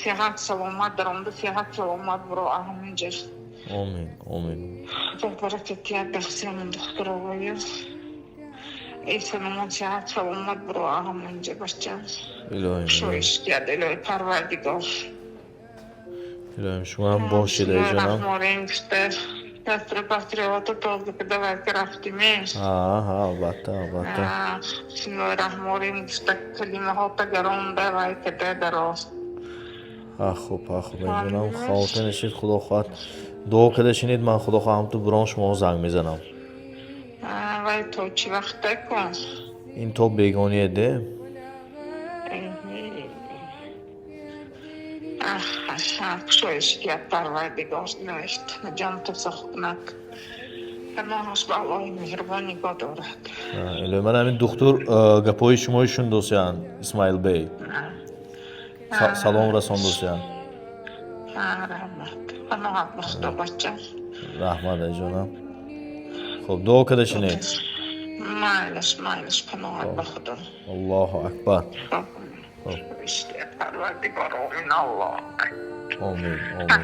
Сиҳат саломат даромада, сиҳат саломат биро ҳаминҷа. Омин, омин. Ба баракати як дастиамон духтуроваю эсанамон сиҳат саломат биро ҳаминҷа, бачам. Илоҳим. Кушоиш диҳад Илоҳи Парвардигор. Илоҳим, шумо ҳам бошед, айҷонам. Раҳмонем гуфта, дастро патриота тоза када вайка рафтимеш. Ҳа, албатта, албатта. Бисмиллоҳи раҳмонирраҳим гуфта, калимаҳота гаронда вай када дароз. Ҳа, хуб, ҳа, хуб, айҷонам, хавотир нашед, худо хоҳад, дуо карда шинед, ман, худо хоҳад, ҳамту бурон шуморо занг мезанам. Вай то чӣ вақте кун? Ин то бегоние де. Кушоиш диҳад Парвардигор, навишт ҷон тосох кунад, паноҳаш ба Аллоҳи меҳрубон нигоҳ дорад. Илоҳи, ман ҳамин духтур гапҳои шумои шундосиянд, Исмаилбей салом расондосиянд. Раҳмат, паноҳат ба Худо, бачам. Раҳмат, айҷонам, хуб, дуо карда шинед. Майлаш, майлаш, паноҳат ба Худо. Аллоҳу акбар. Кушоиш диҳад Парвардигор, омин, Аллоҳ. Омин, омин.